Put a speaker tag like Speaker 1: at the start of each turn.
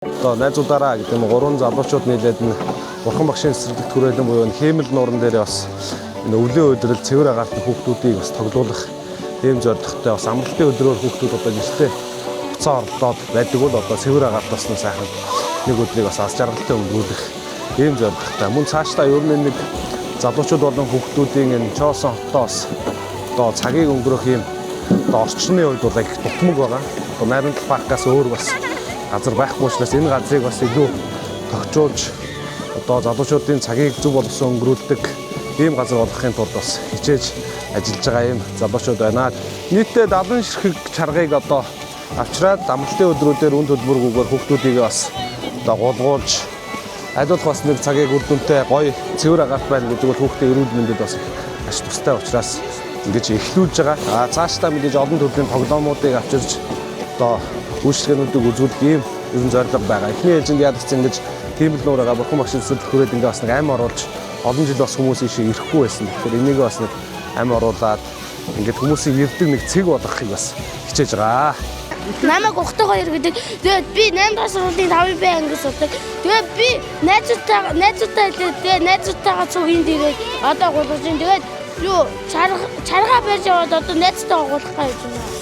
Speaker 1: Одоо найзуудаараа гэдэг юм гурван залуучууд нийлээд нь Бурхан багшийн цэцэрлэгт хүрээлэн буюу энэ хиймэл нууран дээр бас энэ өвлийн өдрөл цэвэр агаарт хүүхдүүдийг бас тоглуулах ийм зорилготой бас амралтын өдрөөр хүүхдүүд одоо гэртээ буцаа орлоод байдаг бол одоо цэвэр агаарт бас нэг сайхан нэг өдрийг бас аз жаргалтай өнгөрүүлэх ийм зорилготой. Мөн цаашдаа ер нь нэг залуучууд болон хүүхдүүдийн энэ Чоосон хотоо бас одоо цагийг өнгөрөх ийм одоо орчны хувьд бол их дутмаг байгаа. Одоо Найрамдал паркаас өөр бас газар байхгүй учраас энэ газрыг бас илүү тохижуулж одоо залуучуудын цагийг зөв болгосон өнгөрүүлдэг ийм газар болгохын тулд бас хичээж ажиллаж байгаа ийм залуучууд байна. Нийтдээ 70 ширхэг чаргыг одоо авчираад амралтын өдрүүдээр үн төлбөргүйгээр хүүхдүүдийг бас одоо гулгуулж аль болох бас нэг цагийг үр дүнтэй гоё цэвэр агаарт байна гэдэг бол хүүхдийн эрүүл мэндэд бас их ач тустай учраас ингэж эхлүүлж байгаа. А цаашдаа мэдээж олон төрлийн тоглоомуудыг авчирч одоо үйлчилгээнүүдийг үзүүлэх ийм ерөн зорилго байгаа. Эхний ээлжинд яадаг ч ингэж хиймэл нуураа Бурхан багшийн цэцэрлэг хүрээд ингээ бас нэг ам оруулж олон жил бас хүмүүс ийшээ ирэхгүй байсан. Тэгэхээр энийг бас нэг ам оруулаад ингээд хүмүүсийн ирдэг нэг цэг болгохыг бас хичээж байгаа.
Speaker 2: Намайг ухдаг хоёр гэдэг. Тэгээд би 8 дахь сургуулийн 5 Б анги сурдаг. Тэгээд би найзуудтай хэлээд тэгээд найзуудтайгаа цуг энд ирээд одоо гулгаж байна. Тэгээд юу чарга барьж яваад одоо найзтайгаа гулгах гэж байна.